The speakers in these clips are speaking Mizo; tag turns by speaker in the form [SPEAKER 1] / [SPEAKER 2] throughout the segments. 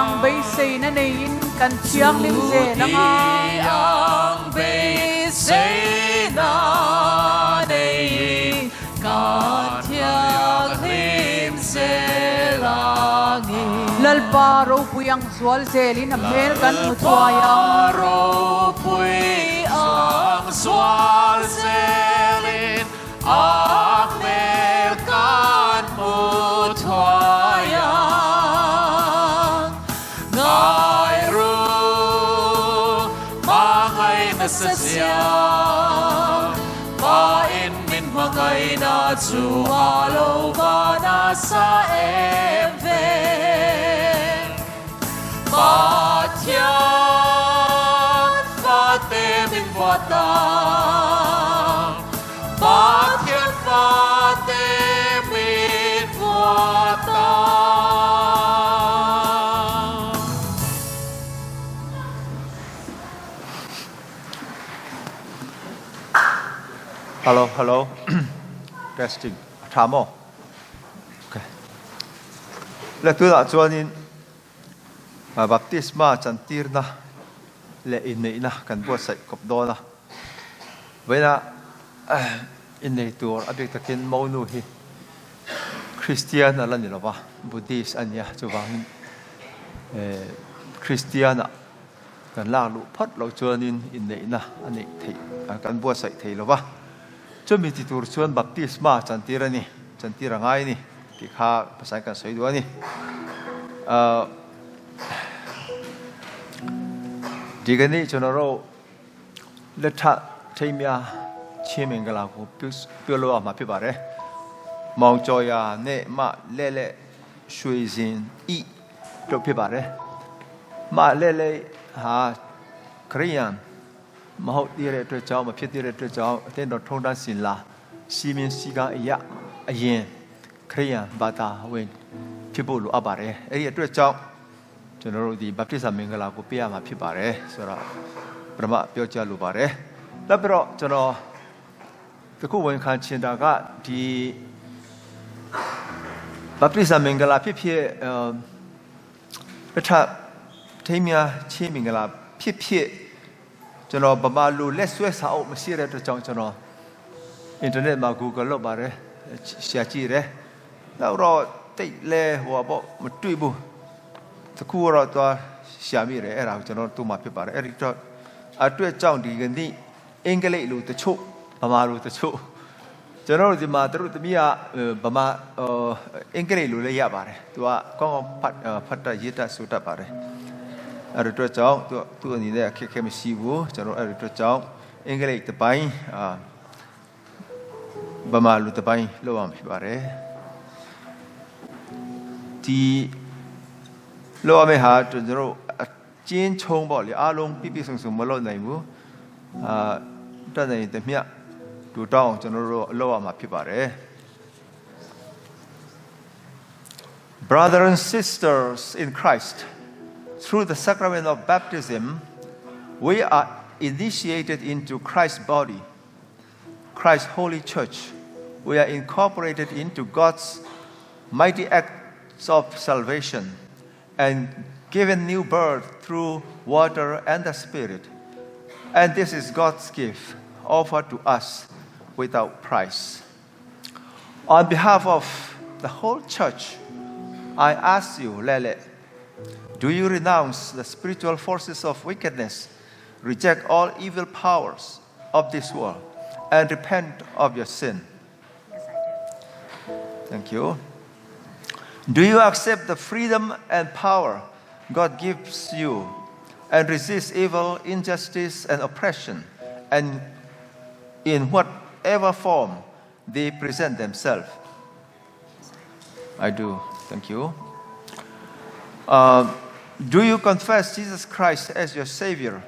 [SPEAKER 1] ang beiseina neiin kan thianghlim zel ang a.
[SPEAKER 2] Chuti ang beiseina neiin kan thianghlim zel ang e.
[SPEAKER 1] Lalpa ropui ang zual zelin a hmel kan hmu thuai ang.
[SPEAKER 2] Lalpa ropui ang zual zelin A hmel kan hmu thuai ang. Ngai ru, hmangaih nasa chiang. Pa in min hmangaihna chu a lo va nasa em ve. Pathian fate min vuah ta. Pathian fate min vuah ta.
[SPEAKER 3] Hello hello testing a tha maw okay le tunah chuanin Baptisma chantirna leh inneihna kan buatsaih kawp dawn a. Vawiina innei tur a bik takin Monu hi Kristian a la ni lova, Buddhist a nia, chuvangin Kristian-ah kan lak luh phawt loh chuanin inneihna a neih theih kan buatsaih thei lova. Chumi ti tur chuan Baptisma chantir a ni, chantir a ngai a ni tih kha pasal kan sawi duh a ni. Tigani ကျွန်တော်တို့လက်ထထိမ်းများချင်းမင်္ဂလာကိုပြုပြုလုပ်ရမှာဖြစ်ပါတယ်။မောင်ကျော်ရာနဲ့မလဲ့လဲ့ရွှေစင်ဤတို့ဖြစ်ပါတယ်။မလဲ့လဲ့ဟာခရစ်ယာန်မဟုတ်သေးတဲ့အတွက်ကြောင့်မဖြစ်သေးတဲ့အတွက်ကြောင့်အသင်းတော်ထုံးတမ်းစဉ်လာစီမင်းစည်းကမ်းအရာအရင်ခရစ်ယာန်ဘာသာဝင်ဖြစ်ဖို့လိုအပ်ပါတယ်။အဲ့ဒီအတွက်ကြောင့် ကျွန်တော်တို့ဒီဘပ်တိစမင်္ဂလာကိုပေးရမှာဖြစ်ပါတယ်ဆိုတော့ပထမပြောကြားလိုပါတယ်။နောက်ပြီးတော့ကျွန်တော်တခုဝန်ခံချင်တာကဒီဘပ်တိစမင်္ဂလာဖြစ်ဖြစ်အဲပထထိမ်းများချင်းမင်္ဂလာဖြစ်ဖြစ်ကျွန်တော်ဗမာလူလက်ဆွဲစာအုပ်မရှိတဲ့အတွက်ကြောင့်ကျွန်တော် internet မှာ Google လုပ်ပါတယ်ရှာကြည့်တယ်။နောက်တော့တိတ်လဲဟိုပေါ့မတွေ့ဘူး တခုတော့သွားရှာမိတယ်အဲ့ဒါကိုကျွန်တော်တို့မှာဖြစ်ပါတယ်အဲ့ဒီတော့အတွက်ကြောင့်ဒီကနေ့အင်္ဂလိပ်လိုတချို့ဗမာလိုတချို့ကျွန်တော်တို့ဒီမှာတို့သမီးကဗမာအင်္ဂလိပ်လိုလည်းရပါတယ်သူကကောင်းကောင်းဖတ်ဖတ်တတ်ရေးတတ်ဆိုတတ်ပါတယ်အဲ့ဒီအတွက်ကြောင့်သူသူ့အနေနဲ့အခက်အခဲမရှိဘူးကျွန်တော်အဲ့ဒီအတွက်ကြောင့်အင်္ဂလိပ်တစ်ပိုင်းအာဗမာလိုတစ်ပိုင်းလောက်အောင်ဖြစ်ပါတယ်ဒီ လောအမေဟာကျွန်တော်တို့အကျဉ်းချုံပေါ့လေအားလုံးပြည့်ပြည့်စုံစုံမလုပ်နိုင်ဘူးအာတတ်နိုင်တဲ့မြတ်တူတောင်းကျွန်တော်တို့လောက်ရမှာဖြစ်ပါတယ် Brothers and sisters in Christ through the sacrament of baptism we are initiated into Christ's body Christ's holy church we are incorporated into God's mighty acts of salvation and given new birth through water and the Spirit. And this is God's gift offered to us without price. On behalf of the whole church, I ask you, Lele, do you renounce the spiritual forces of wickedness, reject all evil powers of this world, and repent of your sin?
[SPEAKER 4] Yes, I do.
[SPEAKER 3] Thank you. Do you accept the freedom and power God gives you and resist evil, injustice, and oppression, and in whatever form they present themselves? I do. Thank you. Do you confess Jesus Christ as your Savior?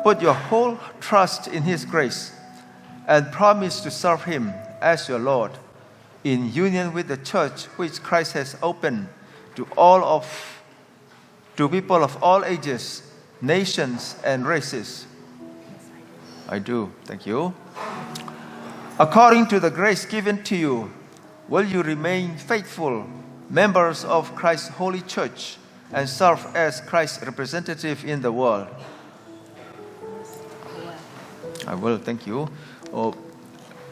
[SPEAKER 3] Put your whole trust in His grace and promise to serve Him as your Lord in union with the church which Christ has opened to all of to people of all ages, nations, and races. I do. Thank you. According to the grace given to you, will you remain faithful members of Christ's holy church and serve as Christ's representative in the world. I will. Thank you. Oh,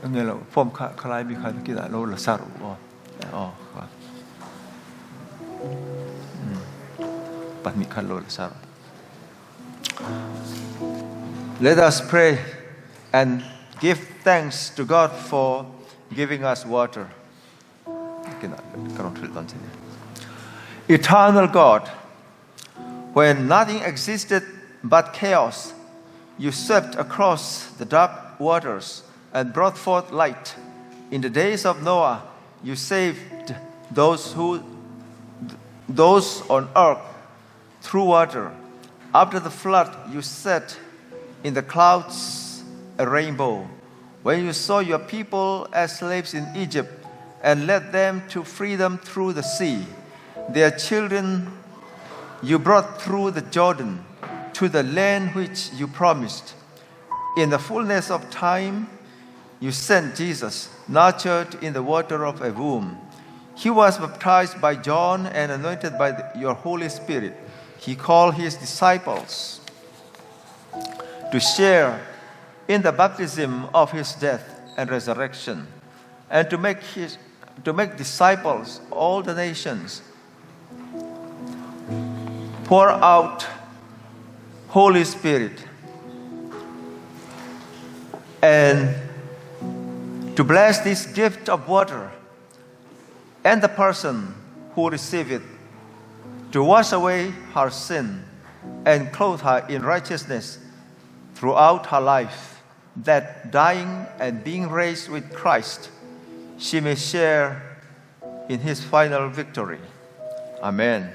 [SPEAKER 3] nge form kha khalai mi kha kina lo la saru. Oh, oh. Pahnih kha lo la saru. Let us pray and give thanks to God for giving us water. Eternal God, when nothing existed but chaos, you swept across the dark waters and brought forth light. In the days of Noah, you saved those who those on earth through water. After the flood, you set in the clouds a rainbow. When you saw your people as slaves in Egypt and led them to freedom through the sea, their children you brought through the Jordan to the land which you promised. In the fullness of time, you sent Jesus, nurtured in the water of a womb. He was baptized by John and anointed by the, your Holy Spirit. He called his disciples to share in the baptism of his death and resurrection, and to make, his, to make disciples all the nations. Pour out Holy Spirit and to bless this gift of water and the person who received it, to wash away her sin and clothe her in righteousness throughout her life, that dying and being raised with Christ, she may share in his final victory. Amen.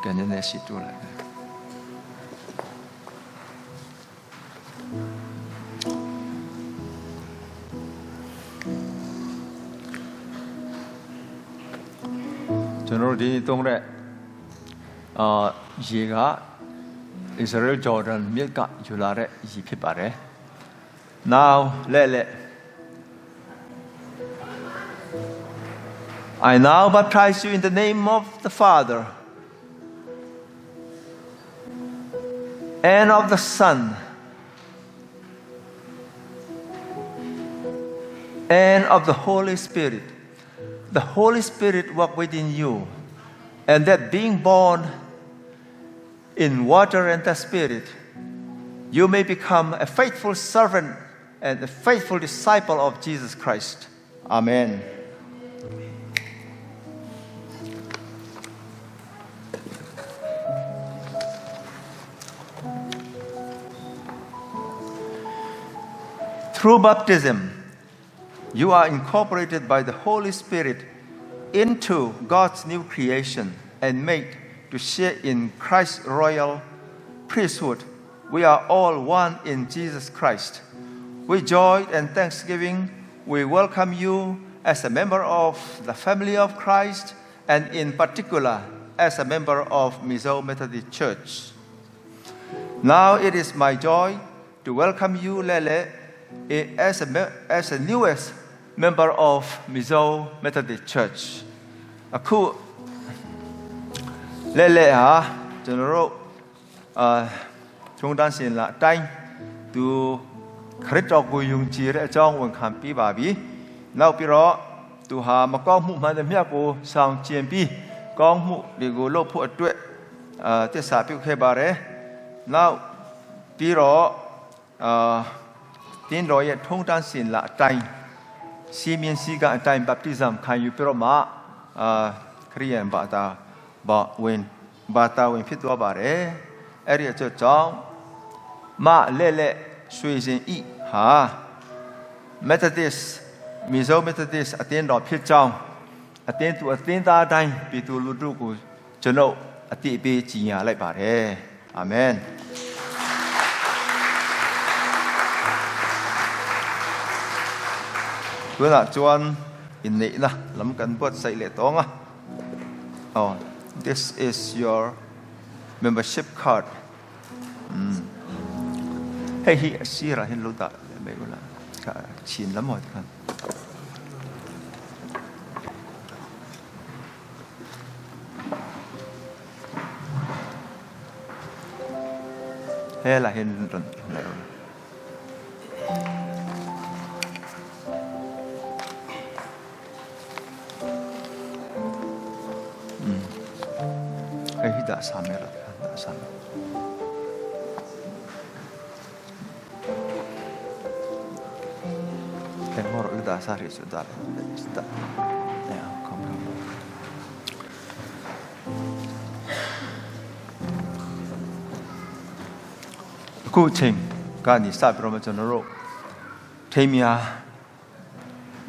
[SPEAKER 3] ကျွန်တော်တို့ဒီသုံးတဲ့အာရေက Israel Jordan မြစ်ကယူလာတဲ့ရေဖြစ်ပါတယ် Now လဲလဲ I now baptize you in the name of the Father and of the Son and of the Holy Spirit. The Holy Spirit work within you, and that being born in water and the Spirit, you may become a faithful servant and a faithful disciple of Jesus Christ. Amen. Through baptism, you are incorporated by the Holy Spirit into God's new creation and made to share in Christ's royal priesthood. We are all one in Jesus Christ. With joy and thanksgiving, we welcome you as a member of the family of Christ and in particular as a member of Mizo Methodist Church. Now it is my joy to welcome you, Lele, as a, as the newest member of Mizo Methodist Church. အခုလဲလဲဟာကျွန်တော်တို့အာထုံးတမ်းရှင်လာအတိုင်းသူခရစ်တော်ကိုယုံကြည်တဲ့အကြောင်းဝန်ခံပြပါပြီနောက်ပြီးတော့သူဟာမကောင်းမှုမှန်တဲ့မြတ်ကိုဆောင်ကျင်ပြီးကောင်းမှုတွေကိုလုပ်ဖို့အတွက်အာတစ္ဆာပြုခဲ့ပါတယ်နောက်ပြီးတော့အာတင်းတော်ရဲ့ထုံးတမ်းရှင်လာအတိုင်းစီမင်းစီကအတိုင်း baptism ခံယူပြီးတော့မှအာခရိယန်ဘာသာဘာဝင်ဘာသာဝင်ဖြစ်သွားပါတယ်အဲ့ဒီအကြောင်းမလဲ့လဲ့ရွှေစင်ဤဟာ Methodist မီဇို Methodist အသင်းတော်ဖြစ်ကြောင်းအသင်းသူအသင်းသားတိုင်းပြည်သူလူထုကိုကျွန်ုပ်အတိအပေးကြီးညာလိုက်ပါတယ်အာမင် Tunah chuan inneihna lam kan buatsaih leh tawng a. Oh, this is your membership card. Hei hi a sirah hian lo dah leh mai ula, kha chhin lam haw tikhan. Helaiah hian rawn leh ula. Hei hi dah sa mai rawh tikhan dah sa mai. Heng ho rawh la dah sa rih chu dah dah. အခုအချိန်ကနေစပြီးတော့မှကျွန်တော်တို့ထိမ်းမြား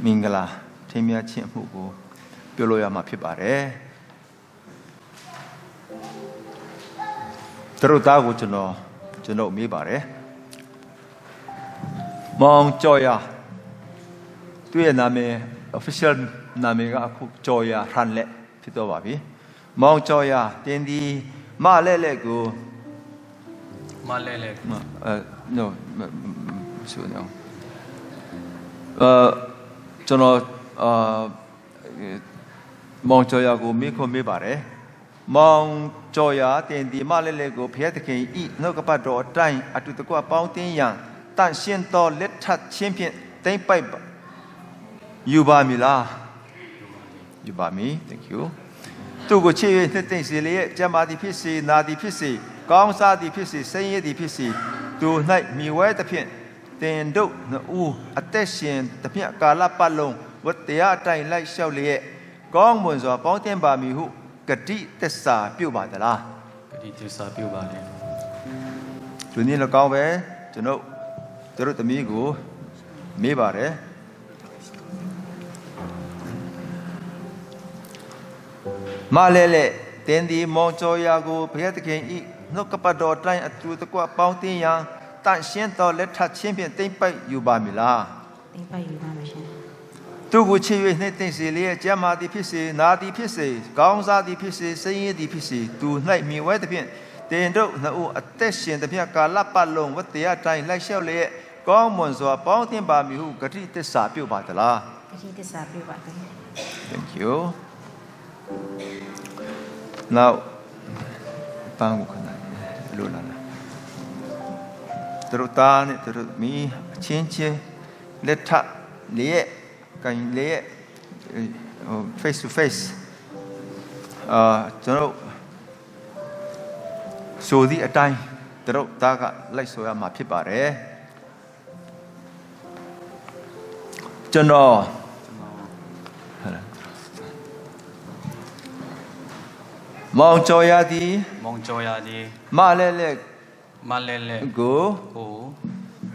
[SPEAKER 3] မင်္ဂလာထိမ်းမြားခြင်းအမှုကိုပြုလုပ်ရမှာဖြစ်ပါတယ်သူတို့သားကိုကျွန်တော်ကျွန်တော်မေးပါတယ်မောင်ကြော်ရသူ့ရဲ့နာမည် official နာမည်ကအခုကြော်ရဟန်လက်ဖြစ်တော့ပါပြီ မောင်ကျော်ရာတင်းဒီမလဲ့လဲ့ကို
[SPEAKER 5] မလဲလဲ
[SPEAKER 3] အဲ no ဆိုနော်အဲကျွန်တော်အာမောင်ကျော်ရာကိုမိခွန်မေးပါတယ်မောင်ကျော်ရာတင်ဒီမလဲ့လဲ့ကိုဖျက်သခင်ဤနှုတ်ကပတ်တော်အတိုင်းအတူတကွပေါင်းတင်ရန်တန့်ရှင်းသောလက်ထပ်ခြင်းဖြင့်တိမ့်ပိုက်ယူပါမည်လားယူပါမည် thank you သူကိုချစ်၍နှစ်သိမ့်စေလျက်ကြံမာသည်ဖြစ်စေနာသည်ဖြစ်စေကောင်းစားသည်ဖြစ်စေဆင်းရဲသည်ဖြစ်စေသူ၌မိဝဲသဖြင့်တင်တို့နှစ်ဦးအသက်ရှင်သဖြင့်ကာလပတ်လုံးဝတ္တရားအတိုင်းလိုက်လျှောက်လျက်ကောင်းမွန်စွာပေါင်းတင်ပါမည်ဟုဂတိသစ္စာပြုပါသလား
[SPEAKER 5] ဂတိသစ္စာပြုပါလေ
[SPEAKER 3] ဒီနေ့လည်းကောင်းပဲကျွန်တော်တို့သမီးကိုမေးပါတယ်မလဲလဲတင်းဒီမောင်ကျော်ရာကိုဘုရားသခင်ဤနှုတ်ကပတ်တော်တိုင်းအတူတကွပေါင်းတင်ရန်တန့်ရှင်းတော်လက်ထပ်ခြင်းဖြင့်တိမ့်ပိုက်ယူပါမည်လား
[SPEAKER 4] တိမ့်ပိုက်ယူပါမယ်ရှင်
[SPEAKER 3] သူကိုချစ်၍နှိမ့်သိမ့်စေလျက်ကြမ်းမာသည်ဖြစ်စေနာသည်ဖြစ်စေကောင်းစားသည်ဖြစ်စေစိတ်ရည်သည်ဖြစ်စေသူ၌မြင်ဝဲသည်ဖြင့်တင်တို့နှစ်ဦးအသက်ရှင်သည်ဖြင့်ကာလပတ်လုံးဝတ္တရားတိုင်းလိုက်လျှောက်လျက်ကောင်းမွန်စွာပေါင်းတင်ပါမည်ဟုဂတိသစ္စာပြုပါသလား
[SPEAKER 4] ဂတိသစ္စာပြုပါသည်
[SPEAKER 3] Thank you. Now ပန်းကိုခဏလိုလာလာသူတို့သားနဲ့သူတို့မီးအချင်းချင်းလက်ထပ်လျက်ကန်လျက်ဟို face to face အာကျွန်တော်ဆိုသည့်အတိုင်းသူတို့သားကလိုက်ဆိုရမှာဖြစ်ပါတယ်ကျွန်တော်ဟုတ်လားမောင်ကျော်ရသည်
[SPEAKER 5] မောင်ကျော်ရသည်
[SPEAKER 3] မလဲလဲ
[SPEAKER 5] မလဲလဲ
[SPEAKER 3] ကို
[SPEAKER 5] ကို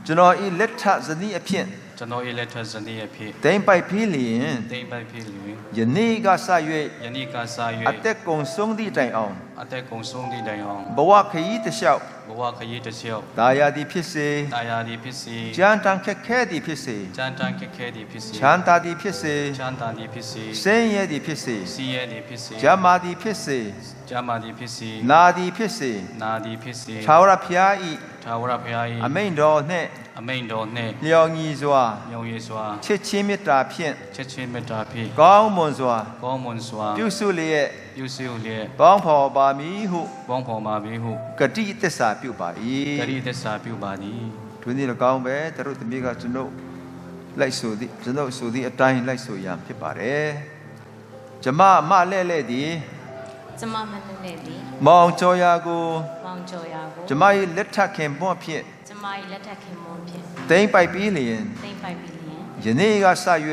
[SPEAKER 3] ကျွန်တော်ဤလက်ထဇနီးအဖြစ်
[SPEAKER 5] ကျွန်တော်၏လက်ထဇနီးအဖြစ်
[SPEAKER 3] တိမ်ပိုက်ဖီးလျင်
[SPEAKER 5] တိမ့်ပိုက်ဖြစ်လျင်
[SPEAKER 3] ယနေ့ကစ၍
[SPEAKER 5] ယနေ့ကစ
[SPEAKER 3] အ
[SPEAKER 5] ၍
[SPEAKER 3] သက်ကုန်ဆုံးသည့်တိုင်အောင်
[SPEAKER 5] အသက်ကုန်ဆုံးသည့်တိုင်အောင်
[SPEAKER 3] ဘဝခရီးတစ်လျှောက်
[SPEAKER 5] ဘဝခရီးတစ်လျှောက်
[SPEAKER 3] ဒါယာသည်ဖြစ်စေ
[SPEAKER 5] တာယာသည်ဖြစ်စေ
[SPEAKER 3] ကြမ်းတမ်းခက်ခဲသည်ဖြစ်စေ
[SPEAKER 5] ကြမ်းတမ်းခက်ခဲသည်ဖြစ်စေ
[SPEAKER 3] ချမ်းသာသည်ဖြစ်စေ
[SPEAKER 5] ချမ်းသာသည်ဖြစ်စေ
[SPEAKER 3] ဆင်းရဲသည်ဖြစ်စေ
[SPEAKER 5] စီးရဲသည်ဖြစ်စေ
[SPEAKER 3] ကြမ်းမာသည်ဖြစ်စေ
[SPEAKER 5] ကြမ်းမာသည်ဖြစ်စေ
[SPEAKER 3] နာသည်ဖြစ်စေ
[SPEAKER 5] နာသည်ဖြစ်စေ
[SPEAKER 3] ထာဝရဘုရား၏
[SPEAKER 5] ထာဝရဘုရား
[SPEAKER 3] အမိန့်တော်နှင့်
[SPEAKER 5] ၏အမိန့်တော်နှင့်
[SPEAKER 3] လျော်ညီစွာ
[SPEAKER 5] ညောင်ရည်စွာ
[SPEAKER 3] ချစ်ချင်းမေတ္တာဖြင့်
[SPEAKER 5] ချစ်ချင်းမေတ္တာဖြင့်
[SPEAKER 3] ကောင်းမွန်စွာ
[SPEAKER 5] ကောင်းမွန်စွာ
[SPEAKER 3] ပြုစုလျက်
[SPEAKER 5] ပြုစုလျက်
[SPEAKER 3] ပေါင်းဖော်ပါမည်ဟု
[SPEAKER 5] ပေါင်းဖော်ပါပြီဟု
[SPEAKER 3] ဂတိသစ္စာပြုပါ၏
[SPEAKER 5] ဂတိသစ္စာပြုပါသည်
[SPEAKER 3] ဒီနေ့လည်းကောင်းပဲတို့သမီးကကျွန်ုပ်လိုက်ဆိုသည်ကျွန်ုပ်ဆိုသည့်အတိုင်းလိုက်ဆိုရန်ဖြစ်ပါတယ်ကျမမလဲ့လဲ့သည်
[SPEAKER 6] ကျမမနဲ့နဲ့သည်
[SPEAKER 3] မောင်ကျော်ရာကို
[SPEAKER 6] မောင်ကျော်ရာကို
[SPEAKER 3] ကျမ၏လက်ထပ်ခင်ပွန်းဖြင့်
[SPEAKER 6] ကျမ၏လက်ထပ်ခင်မွန်းဖြင့်
[SPEAKER 3] တိမ့်ပိုက်ပြီးလျင်
[SPEAKER 6] သိမ့်ပိုက်ပြီးလျင်
[SPEAKER 3] ယနေ့ကစ
[SPEAKER 6] ယ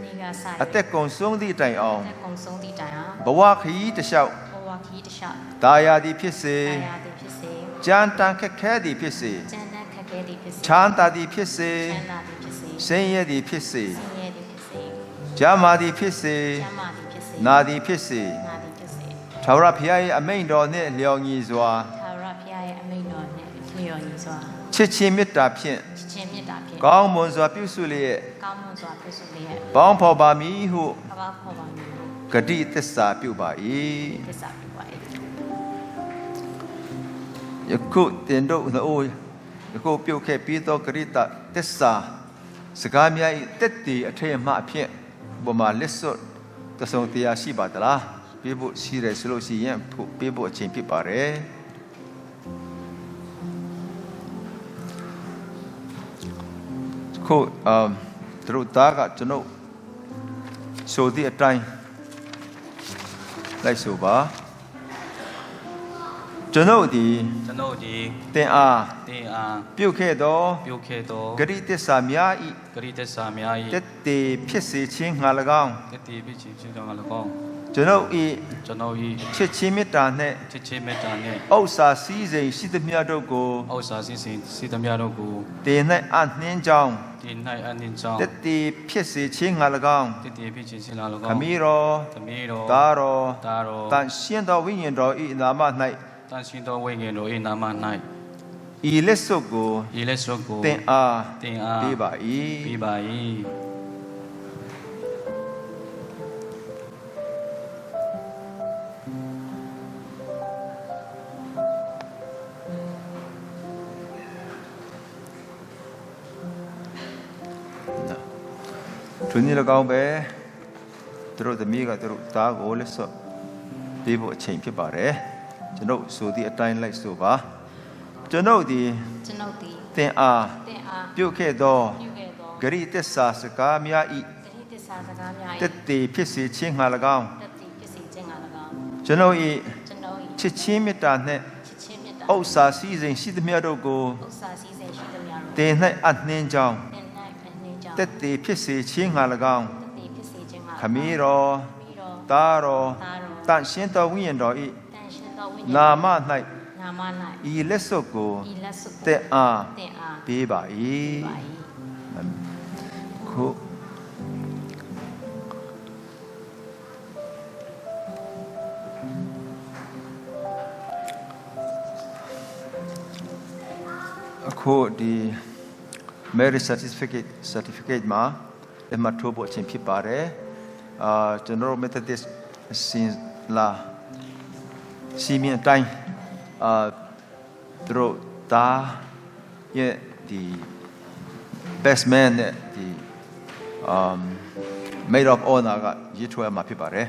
[SPEAKER 6] နေ့ကစ
[SPEAKER 3] ၍အသက်ကုန်ဆုံးသည့်တိုင်အောင်
[SPEAKER 6] အသက်ကုန်ဆုံးသည့်တိုင်အောင်
[SPEAKER 3] ဘဝခရီးတစ်လျှောက်
[SPEAKER 6] ဘဝခရီးတစ်လျှောက်
[SPEAKER 3] ဒါယာသည်ဖြစ်စေ
[SPEAKER 6] တာယာသည်ဖြစ်စေ
[SPEAKER 3] ကြမ်းတမ်းခက်ခဲသည်ဖြစ်စေ
[SPEAKER 6] ကြမ်းတမ်းခက်ခဲသည်ဖြစ်စေ
[SPEAKER 3] ချမ်းသာသည်ဖြစ်စေ
[SPEAKER 6] ချမ်းသာသည်ဖြစ်စေ
[SPEAKER 3] ဆင်းရဲသည်ဖြစ်စေ
[SPEAKER 6] ဆင်းရဲသည်ဖြစ်စေ
[SPEAKER 3] ကြမ်းမာသည်ဖြစ်စေ
[SPEAKER 6] ကျမ်းမာသည်ဖြစ်စေ
[SPEAKER 3] နာသည်ဖြစ်စေ
[SPEAKER 6] နာသည်ဖြစ်စေ
[SPEAKER 3] ထာဝရဘုရား၏အမိန့်တော်နှင့်လျော်ညီစွာ
[SPEAKER 6] ထာဝရဘုရားရဲ့အမိန့်တော်နှင့်လျော်ညီစွာ
[SPEAKER 3] ချစ်ချင်းမေတ္တာဖြင့်
[SPEAKER 6] ချစ်ချင်းမေတ္တာဖြင့်
[SPEAKER 3] ကောင်းမွန်စွာပြုစုလျက်
[SPEAKER 6] ကောင်းမွန်စွာပြုစုလျက်
[SPEAKER 3] ပေါင်းဖော်ပါမည်ဟု
[SPEAKER 6] အဘဖော်ပါမည်ဟု
[SPEAKER 3] ဂတိသစ္စာပြုပါ၏
[SPEAKER 6] သစ္စာပြုပါ၏
[SPEAKER 3] ယခုတင်တို့နှိုး ယခုပြုတ်ခဲ့ပြီးသောဂရိတသစ္စာစကားများ၏တက်တည်အထက်အမှအဖြစ်ဘုမာလက်စွတ်တဆုံတရားရှိပါသလားပြဖို့ရှိတယ်ဆိုလို့ရှိရင်ဖို့ပြဖို့အချိန်ဖြစ်ပါတယ်ခုအမ်တို့သားကကျွန်ုပ်ဆိုသည့်အတိုင်းလိုက်ဆိုပါကျွန်ုပ်သည်
[SPEAKER 5] ကျွန်ုပ်သည်
[SPEAKER 3] တင်အား
[SPEAKER 5] တင်အား
[SPEAKER 3] ပြုတ်ခဲ့သော
[SPEAKER 5] ပြုခဲ့သော
[SPEAKER 3] ဂရိတစ္ဆာများ၏
[SPEAKER 5] ဂရိသစ္စာများ၏
[SPEAKER 3] တက်တည်ဖြစ်စေခြင်းငှာ၎င်း
[SPEAKER 5] တတိပိချင်းဖြစ်တော်၎င်း
[SPEAKER 3] ကျွန်ုပ်၏
[SPEAKER 5] ကျွန်ုပ်၏
[SPEAKER 3] ချစ်ချင်းမေတ္တာနှင့်
[SPEAKER 5] ချစ်ချင်းမေတ္တာနှင့်
[SPEAKER 3] ဥစ္စာစည်းစိမ်ရှိသမျှတို့ကို
[SPEAKER 5] ဥစ္စာစည်းစိမ်စီသမျှတို့ကို
[SPEAKER 3] တင်၌အနှင်းကြောင်း
[SPEAKER 5] ဒီ၌အနှင်းကြောင့်
[SPEAKER 3] တက်တည်ဖြစ်စေခြင်းငှာ၎င်း
[SPEAKER 5] တတိပိချင်းဖြစ်တော်၎
[SPEAKER 3] ခ
[SPEAKER 5] င်း
[SPEAKER 3] မည်းတော်
[SPEAKER 5] သမီးတော်
[SPEAKER 3] သားတော်
[SPEAKER 5] သားတော်
[SPEAKER 3] တန်ရှင်းသောဝိညာဉ်တော်၏နာမ၌
[SPEAKER 5] တန်ရှင်သောဝိညာဉ်တော်၏နာမ၌
[SPEAKER 3] ဤလက်စွပ်ကို
[SPEAKER 5] ဤလက်စွပ်ကို
[SPEAKER 3] တင်အား
[SPEAKER 5] တင်အား
[SPEAKER 3] ပေးပါ၏
[SPEAKER 5] ပေးပါ၏
[SPEAKER 3] ထိုနည်း၎င်းပဲသူတို့သမီးကသူတို့သားကိုလက်စွပ်ပေးဖို့အချိန်ဖြစ်ပါတယ်ကျွန်ုပ်ဆိုသည့်အတိုင်းလိုက်ဆိုပါကျွန်ုပ်သည်
[SPEAKER 6] ကျွန်ုပ်သည်
[SPEAKER 3] တင်အား
[SPEAKER 6] သင်အား
[SPEAKER 3] ပြုတ်ခဲ့သော
[SPEAKER 6] ပြုခဲ့သော
[SPEAKER 3] ဂရိတစ္ဆာစကားများ၏
[SPEAKER 6] ဂရိသစ္စာစကားများ၏
[SPEAKER 3] တက်တည်ဖြစ်စေခြင်းငှာ၎င်း
[SPEAKER 6] တတိဖြစ်စေခြင်းငှာ၎င်း
[SPEAKER 3] ကျွန်ုပ်၏
[SPEAKER 6] ကျွန်ုပ်၏
[SPEAKER 3] ချစ်ချင်းမေတ္တာနှင့်
[SPEAKER 6] ချစ်ချင်းမေတ္တာ
[SPEAKER 3] ဥစ္စာစည်းစိမ်ရှိသမျှတို့ကို
[SPEAKER 6] ဥစ္စာစည်းစိမ်ရှိသမျှတို့
[SPEAKER 3] တင်၌အနှင်းကြောင်း
[SPEAKER 6] သင်၌အနှင်းကြောင့်
[SPEAKER 3] တက်တည်ဖြစ်စေခြင်းငှာ၎င်း
[SPEAKER 6] တတိဖြစ်စေခြင်းငှာ
[SPEAKER 3] ခမည်းတော်
[SPEAKER 6] ခမည်းတော်
[SPEAKER 3] သားတော်
[SPEAKER 6] သားတော်
[SPEAKER 3] တန်ရှင်းတော်ဝိညာဉ်တော်၏
[SPEAKER 6] တန်ရှင်သောဝိညာဉ်
[SPEAKER 3] နာမ၌
[SPEAKER 6] နာမ၌
[SPEAKER 3] ဤလက်စွပ်ကို
[SPEAKER 6] ဤလက်စွပ်ကို
[SPEAKER 3] တက်အား
[SPEAKER 6] သင်အား
[SPEAKER 3] ပေးပါ
[SPEAKER 6] ပေးပါ
[SPEAKER 3] ၏
[SPEAKER 6] ၏
[SPEAKER 3] ခုအခုဒီ marriage certificate မှာလက်မှတ်ထိုးဖို့အချိန်ဖြစ်ပါတယ်အာကျွန်တော်တို့ Methodist စင်လာစီမင်းအတိုင်းအာသူတို့သားရဲ့ဒီ best man နဲ့ဒီ um maid of honor ကရေးထွဲမှာဖြစ်ပါတယ်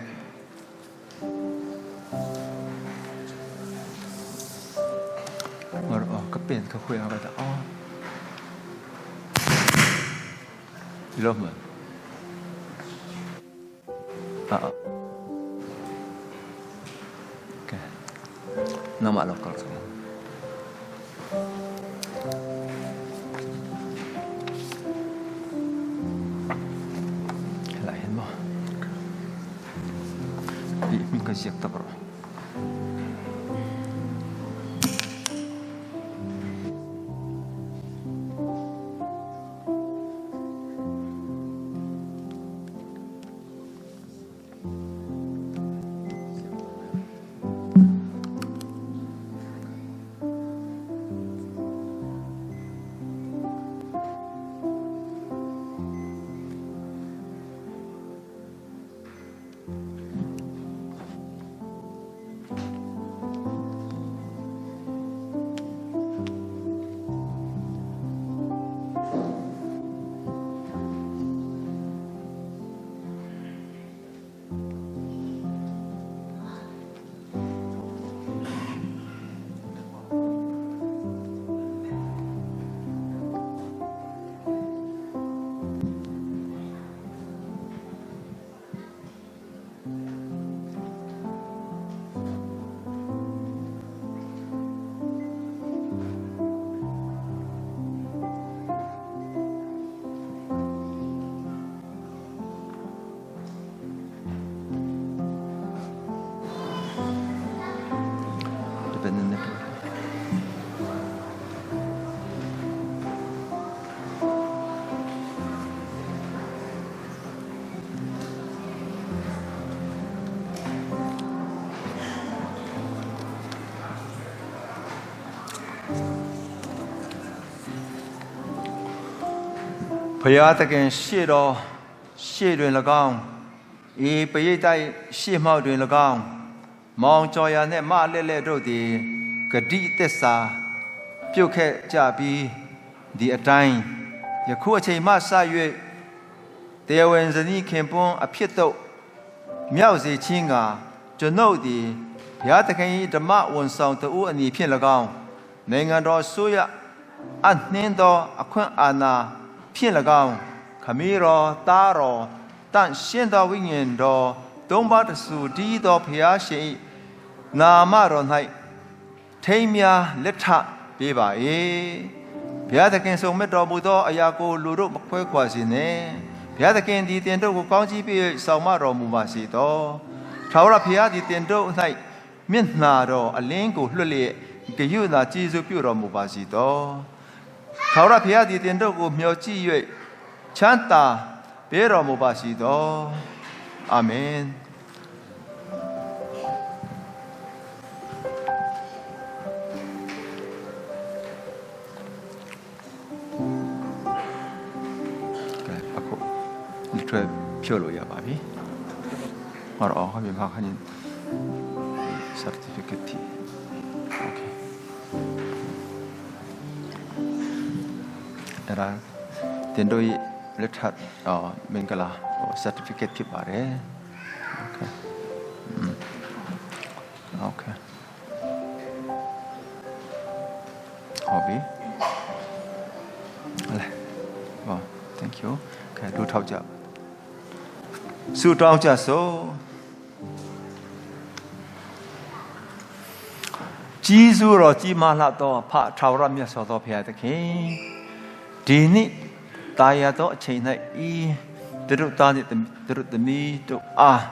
[SPEAKER 3] ငါတို့အော်ကပင်ကခွေရပါတာအော်ဒီလိုမှအာကဲနမလောက်ကောက်လာဟင်မဒီမိကစီက်တဘရော ဒီဘယ်နဲ့ဖျားတခင်ရှေ့တော်ရှေ့တွင်၎င်းဤပရိသတ်ရှေ့မှောက်တွင်၎င်းမောင်ကျော်ရနှင့်မလက်လက်တို့သည်ဂတိသစ္စာပြု ပြုတ်ခဲ့ကြပြီးဒီအတိုင်းယခုအချိန်မှစ၍တရားဝင်ဇနီးခင်ပွန်းအဖြစ်သို့မြောက်စေခြင်းကကျွန်ုပ်သည်ဘုရားသခင်၏ဓမ္မဝန်ဆောင်သူအနေဖြင့်၎င်းနိုင်ငံတော်အစိုးရအနှင်းသောအခွင့်အာဏာဖြင့်၎င်းခမည်းတော်သားတော်တန့်ရှင်းသောဝိညာဉ်တော်သုံးပါးတဆူတည်သောဘုရားရှင်၏နာမတော်၌ထိမ်းမြားလက်ထပေးပါ၏ဘုရားသခင်ဆုံးမဲ့တော်မူသောအရာကိုလူတို့မခွဲခွာစေနှင့်ဘုရားသခင်သည်တင်တို့ကိုကောင်းချီးပေး၍ဆောင်မတော်မူပါစေသောထာဝရဘုရားသည်တင်တို့၌မျက်နှာတော်အလင်းကိုလွှတ်လျက်ဂရုဏာကျေးဇူးပြုတော်မူပါစေသောထာဝရဘုရားသည်တင်တို့ကိုမျှော်ကြည့်၍ချမ်းသာပေးတော်မူပါစေသောအာမင် ကဲအခုလက်ထွက်ဖြုတ်လို့ရပါပြီဟောတော့ဟောပြပါခဏ certificate တီ okay အဲ့ဒါတင်တို့ရဲ့လက်ထပ်အော်မင်္ဂလာဟို certificate ဖြစ်ပါတယ် okay okay ဟုတ်ပြီဟလဲဟော thank you ခဲတို့ထောက်ကြဆုတောင်းကြစို့ကြီးစုတော်ကြီးမားလှသောဖထာဝရမြတ်စွာသောဘုရားသခင်ဒီနေ့တာယာသောအချိန်၌ဤသူတို့သားနှင့်သူတို့သမီးတို့အား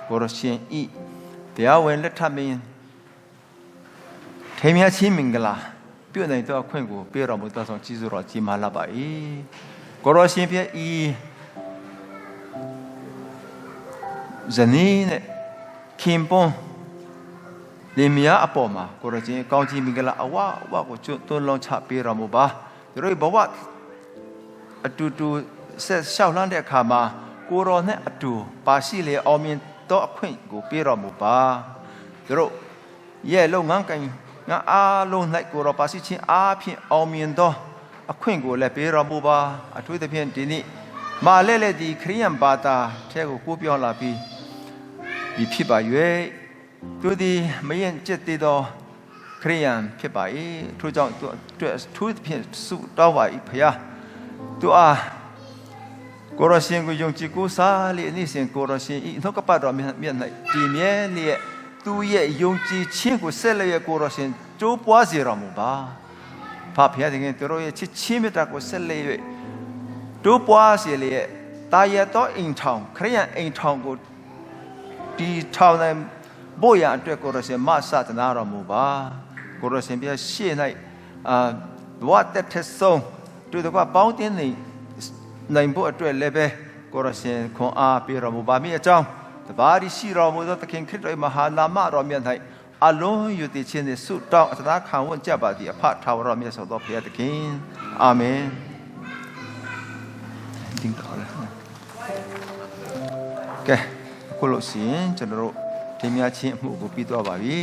[SPEAKER 3] ကိုရရှင်ဤတရားဝင်လက်ထပ်မင်း ထေမြချင်းမင်္ဂလာပြုနိုင်သောအခွင့်ကိုပေးတော်မူသောဆောင်ကျေးဇူးတော်ကြီးမားလာပါ၏ကိုရောရှင်ဖျက်ဤဇနီးနဲ့ခင်ပွန်းလင်မယားအပေါ်မှာကိုရောချင်းကောင်းကြီးမင်္ဂလာအဝအဝကိုကျွတ်သွန်းလောင်းချပေးတော်မူပါသူတို့ဘဝအတူတူဆက်လျှောက်လှမ်းတဲ့အခါမှာကိုရောနဲ့အတူပါရှိလေအောင်မြင်သောအခွင့်ကိုပေးတော်မူပါသူတို့ ရဲ့လုပ်ငန်းကိုင်ငါအားလုံး၌ကိုရောပါစီချင်းအားဖြင့်အောင်မြင်သောအခွင့်ကိုလည်းပေးတော်မူပါအထူးသဖြင့်ဒီနေ့မာလဲလဲဒီခရိယန်ဘာသာထဲကိုကိုးပြောင်းလာပြီးဒီဖြစ်ပါ၍သူသည်မရင်ကျက်သေးသောခရိယန်ဖြစ်ပါ၏ထို့ကြောင့်သူအတွက်အထူးသဖြင့်ဆုတောင်းပါ၏ဖျားသူအားကိုရရှင်ကိုယုံကြည်ကိုစားလေနေ့စဉ်ကိုရရှင်ဤနှုတ်ကပတ်တော်မြတ်မြတ်၌တည်မြဲလျက်သူရဲ့ယုံကြည်ခြင်းကိုဆက်လက်ရကိုရရှင်ကြိုးပွားစေတော်မူပါဖဖျားတဲ့ခင်သူတို့ရဲ့ချစ်ချင်းမြတ်တာကိုဆက်လက်၍တိုးပွားစေလျက်တာရတော်အိမ်ထောင်ခရိယန်အိမ်ထောင်ကို ဒီထောင်နိုင်ဖို့ရန်အတွက်ကိုရရှင်မဆတနာတော်မူပါကိုရရှင်ပြရှေ့၌အာဘဝတက်ထက်ဆုံးတွေ့တော့ပေါင်းတင်နေနိုင်ဖို့အတွက်လည်းပဲကိုရရှင်ခွန်အားပေးတော်မူပါမိအကြောင်းတပါးရှိတော်မူသောသခင်ခရစ်တော်၏မဟာနာမတော်မြတ်၌အလုံးယူတည်ခြင်းနှင့်ဆုတောင်းအသနာခံဝန်ကြပါသည်အဖထာဝရမြတ်စွာသောဘုရားသခင်အာမင်တင်းတော်လဲ ကဲအခုလို့ရှိရင်ကျွန်တော်တို့တင်ပြချင်းအမှုကိုပြီးသွားပါပြီ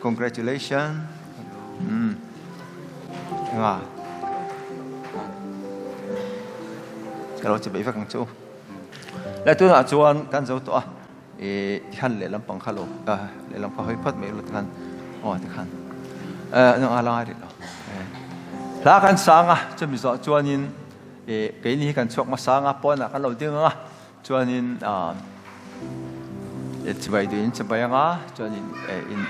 [SPEAKER 3] congratulation อืมငါကလောချဘေဖကန်ချိုလဲတူနာချွန်ကန်ဇောတော့အေခန်လေလမ်ပန်ခလောအာလေလမ်ခဟိဖတ်မေလကန်အော်တခန်အဲနော်အလာရီလောလာကန်ဆာငါချမီဇောချွန်င်းเอเกนี่กันชกมาสางะปอนกันเราดึงอ่ะจวนอินอ่า จิบายดินจิบายงะจวนอินเออิน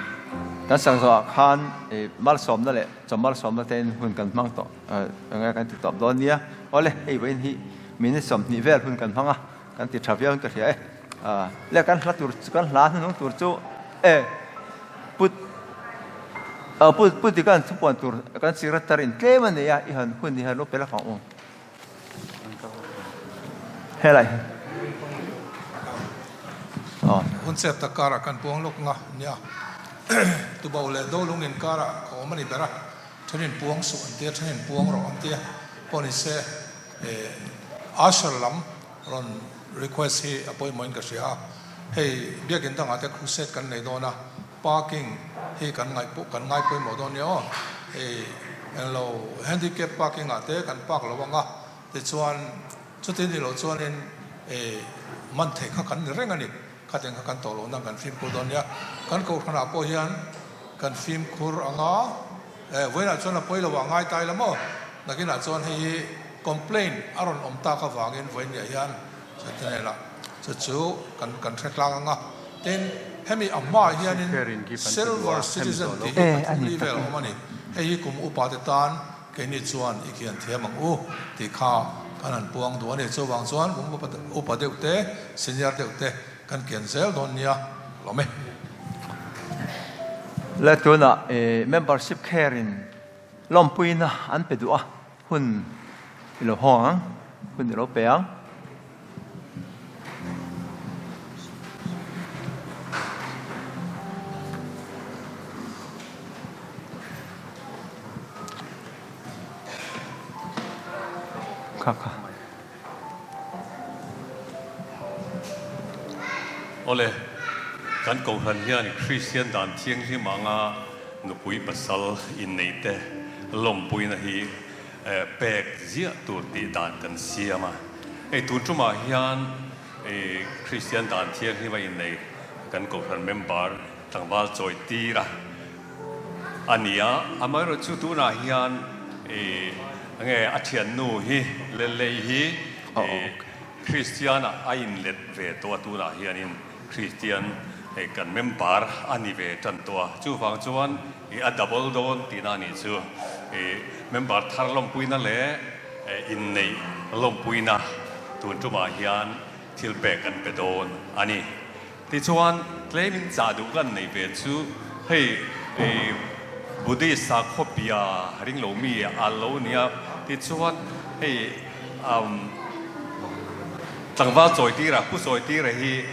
[SPEAKER 3] กันสังสอคานเอมาลสอมนั่นแหละจมาลสอมนั่นเต็นหุ่นกันมั่งต่อเออไงกันติดตอบตอนนี้โอเลยไอ้เวนฮีมินิสอมนี่เวลหุ่นกันมั่งอ่ะกันติดทาเวียนกันเสียอ่าแล้วกันละตัวกันลาหนุ่งตัวจูเอปุดเออปุดปุดที่กันทุกวันตัวกันสิรัตรินเกมันเนี่ยอีหันหุ่นนี่ฮัลโหลเปล่าขององเฮ้ยไรอ๋อ
[SPEAKER 7] Hun chep tak karah kan puang lawk nga nia. Tubo leh Dolung inkarah ka awm a ni ber a, thenin puang suh an tia, thenin puang rawh an tia. Pawh ni se eh usher lam rawn request hi a pawimawhin ka hria a, hei biakin dangah te crusade kan nei dawn a, parking hi kan ngaih pawh kan ngai pawimawh dawn nia aw, hei Englo handicap parking ah te kan park lo anga tichuan chuti ni loh chuanin eh man theih kha kan ni reng a ni. Khateng kha kan tawh lohna kan fimkhur dawn nia. Kan kohhranah pawh hian kan fimkhur anga eh vawiinah chuan a pawi lo ah ngai tai la maw? Nakinah chuan hei hi complaint a rawn awm tak avangin vawiinniah hian Satanela chu chu kan kan hre tlang anga. Tin, hemi a hmaah hianin Silver Citizen tih hi pathum li vel a awm a ni. Hei hi kum upa te tan keini chuan i kian thiam ang u tih kha kan han puang duh a ni. Chuvang chuan kum upa deuh te, senior deuh te kan kian zel dawn nia lawm e.
[SPEAKER 3] Le tunah membership care in lawmpuina an pe duh a, hun i lo hawng ang, hun i lo pe ang. Kha kha.
[SPEAKER 8] Awle, kan Kohhran hian Kristian dan thianghlim anga nupui pasal inneihte lawmpuina hi pek ziah tur tih dan kan siam a. Hei tun tumah hian Kristian dan thianghlim a innei kan Kohhran member tlangval chawi tir a a ni a. Amaherawhchu tunah hian enge a thiannu hi Lellei hi Kristian ah a inlet ve tawh a tunah hianin Kristian kan member a ni ve tan tawh a. Chuvang chuan a double dawn tihna a nih chu. Member thar lawmpuina leh inneih lawmpuina tun tumah hian thil pek an pe dawn a ni. Tichuan tlemin chah duh kan nei ve chu hei Buddhist sakhaw bia ring lo mi a lo nia. Tichuan hei tlangval chawitira pu chawitira hi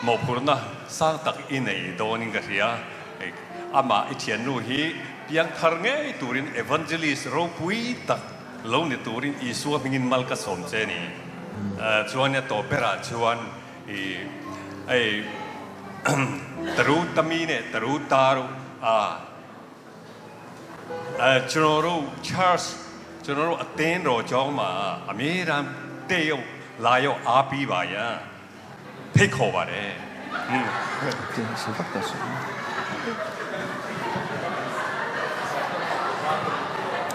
[SPEAKER 8] mawhphurhna sang tak i nei dawnin ka hria. Amah i thiannu hi piangthar ngei turin evangelist ropui tak lo ni turin Isua hmingin mal ka sawm che ni. Chuan a tawp berah chuan I ei taru tami ne taru taru a chinoru church chinoru aten ro chong ma a mi ram te yo la yo a pi ba ya phei kho ba re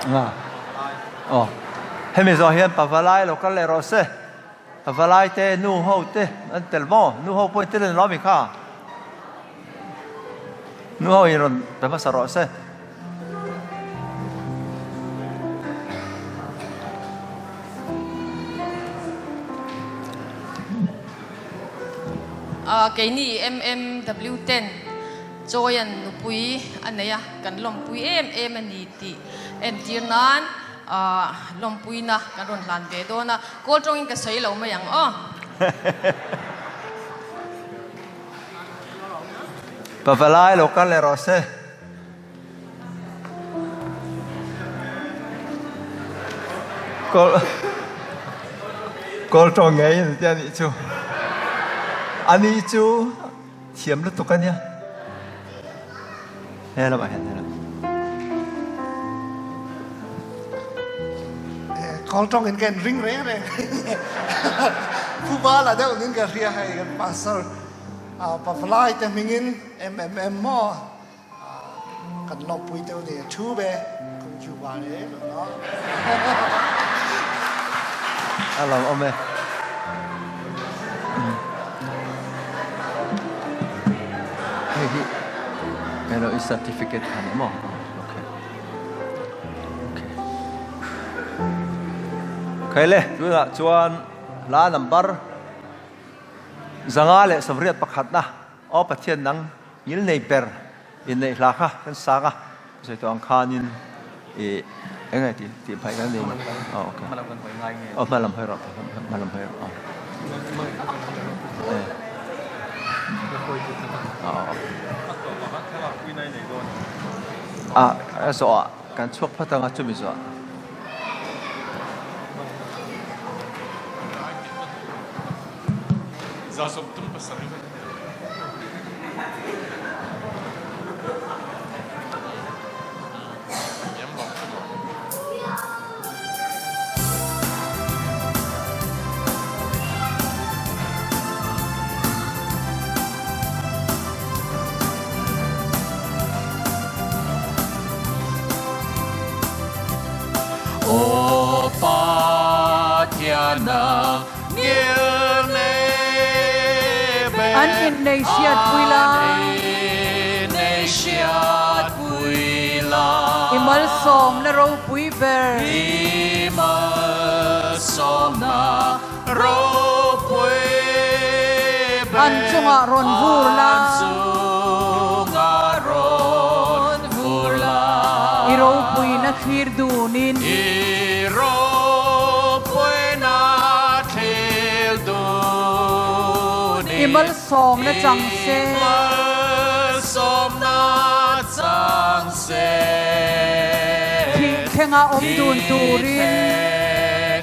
[SPEAKER 3] Nga. Oh. Hemi zawh hian pavalai lo kal leh rawh se. Pavalai te, nu ho te an tel maw? Nu ho pawhin tel an lo ami kha? Nu ho in rawn pe hmasa rawh se.
[SPEAKER 9] Keini MMW ten Chawian nupui a nei a, kan lawmpui em em a ni tih entir nan Lawmpuina kan rawn hlan ve dawn a, kawl tawngin ka sawi lo mai ang aw.
[SPEAKER 3] Pavalai lo kal leh rawh se. Kawl kawl tawng ngei an tia nih chu. Ani chu thiam lutuk a nia. He lamah hian he lam.
[SPEAKER 10] Kawl tawng in kan ring reng reng. Phuba la deuh nin ka hria hei kan pastor pavalai te hmingin MMM maw kan lawmpui deuh ni thu be kung chu ba le no.
[SPEAKER 3] A lam awm e. Hei hi elo i certificate kha ni maw? Okay. Okay. Khai le, tunah chuan hla number 581 na Aw Pathian nang ngil nei ber in neih hla kha kan sang a, sawi tawh ang khanin i eng nge tih tih hmaih kan nei aw okay aw hma lam hawi rawh hma lam hawi rawh aw a a zawh ah kan chhuak phawt anga chumi zawh ah.
[SPEAKER 2] Aw Pathian nang ngil nei ber.
[SPEAKER 1] An innei hriat pui la.
[SPEAKER 2] An innei hriat pui la.
[SPEAKER 1] I malsawmna ropui ber.
[SPEAKER 2] I malsawmna ropui ber.
[SPEAKER 1] An chungah rawn vur la.
[SPEAKER 2] An chungah rawn vur la.
[SPEAKER 1] I ropuina thlir dunin.
[SPEAKER 2] I ropuina thlir dunin.
[SPEAKER 1] I malsawmna chang se.
[SPEAKER 2] I malsawmna chang se.
[SPEAKER 1] Thih thlenga awm dun turin.
[SPEAKER 2] Thih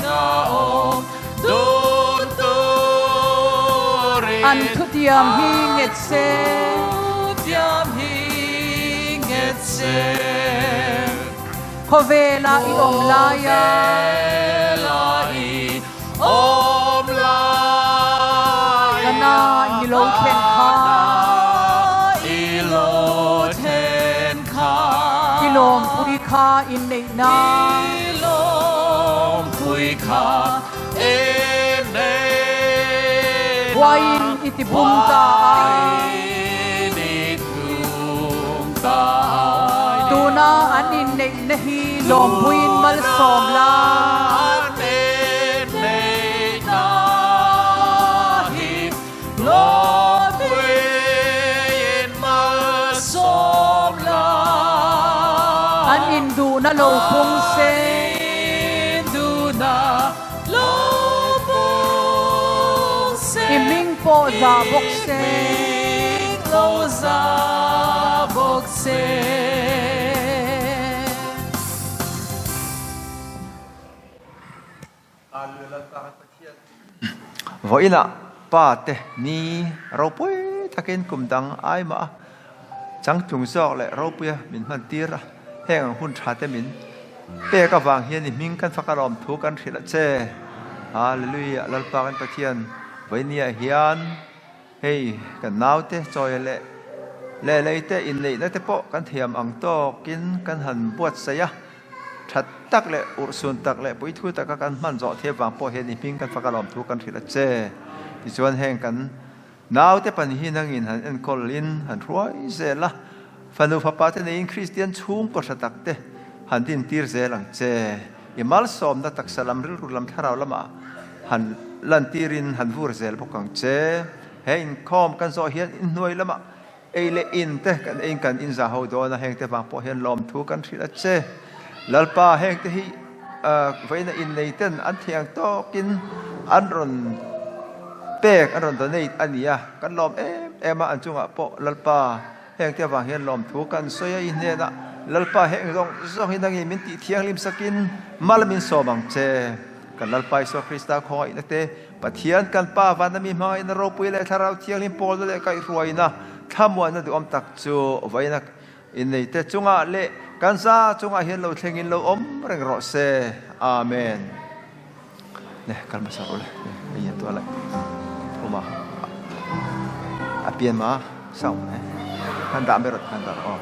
[SPEAKER 2] thlenga awm dun turin.
[SPEAKER 1] An thutiam hi nghet se.
[SPEAKER 2] An thutiam hi nghet se.
[SPEAKER 1] Khawvela i awm laia.
[SPEAKER 2] Khawvela i awm laia.
[SPEAKER 1] Ka na i lo thlen kha.
[SPEAKER 2] Ka na i lo thlen kha.
[SPEAKER 1] I lawmpui kha inneih na.
[SPEAKER 2] I lawmpui kha inneih na.
[SPEAKER 1] Uaiin i ti bum ta a.
[SPEAKER 2] Uaiin i bum ta a.
[SPEAKER 1] Tuna an inneihna hi lawmpuiin malsawm la.
[SPEAKER 2] Tuna an inneihna hi lawmpuiin malsawm la.
[SPEAKER 1] An induhna lo pung se.
[SPEAKER 2] An induhna lo pung se.
[SPEAKER 1] I hming pawh zah bawk se.
[SPEAKER 2] I hming lo zah bawk se.
[SPEAKER 3] Vawiinah Pa te ni ropui takin kum dang ai mah a, changtlung zawk leh ropuia min hman tir a, heng ang hun tha te min pek avang hian i hming kan fak alawm thu kan hrilh a che. Hallelujah Lalpa kan Pathian vawinia hian hei kan naute chawi leh leh lei te inneihna te pawh kan thiam ang tawkin kan han buatsaih a. Tha tak leh urhsun tak leh puithu taka kan hman zawh thei avang pawh hian i hming kan fak alawm thu kan hrilh a che. Tichuan heng kan naute pan hi nangin han enkawl in han hruai zel a, fanu fapa te neiin Kristian chhungkaw hra tak te han dintir zel ang che. I malsawmna taksa lam rilru lam thlarau lamah han lantirin han vur zel bawk ang che. He inkhawm kan zawh hian inhnuai lamah Ei leh in te kan ein kan in za ho dawn a, heng te vang pawh hian lawmthu kan hrilh a che. Lalpa, heng te hi vawiina innei ten an thiang tawkin an rawn pek, an rawn donate a ni a, kan lawm em em a, an chungah pawh Lalpa, heng te vang hian lawmthu kan sawi a, i hnenah Lalpa heng zawng zawng hi nangin min tih thianghlim sakin mal min sawm ang che. Kan Lalpa Isua Krista khawngaihna te, Pathian kan Pa vana mi hmangaihna ropui leh Thlarau Thianghlim pawlna leh kaihhruaina thlamuanna duhawm tak chu vawiina inneite chungah leh kan za chungah hian lo thlengin lo awm reng rawh se. Amen. Le kal hmasa rawh le. Ka ian tuah lai. Thuma a pian ma sound eh. Khan dah mai rawh khan dah aw.